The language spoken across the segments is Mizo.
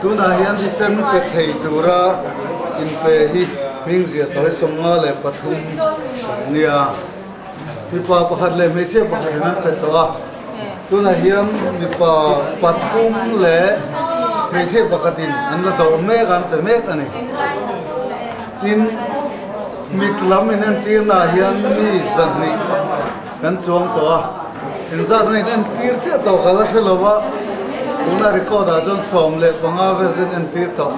Tunah hian thisen pe thei tura inpe hi hming zia tawi 53 kan nia. Mipa pakhat leh hmeichhia pakhatin an pe tawh a, tunah hian mipa pathum leh hmeichhia pakhatin an la do mek a, an pe mek a ni. Tin, mit lam inentirnaah hian mi 200 kan chuang tawh a, engzat nge inentir chiah tawh ka la hre lo a. Tuna record ah chuan 15 vel chuan entir tawh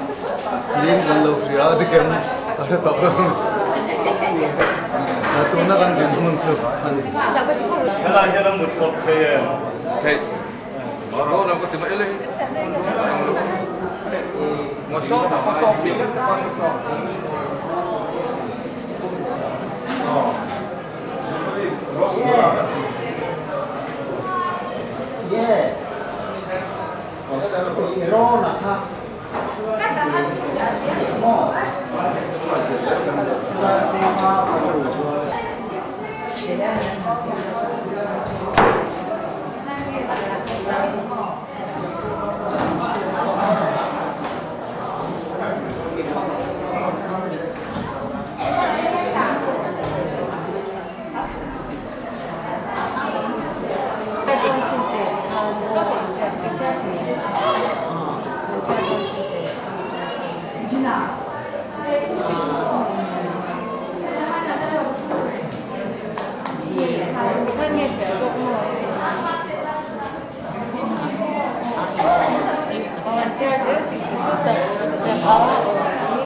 niin kan lo hria a, dikem a hre tawh lo a ni. Tuna kan dinhmun chu a ni. Helai hian a mut kawp thei em? Theih. Rawh ka ti mai le.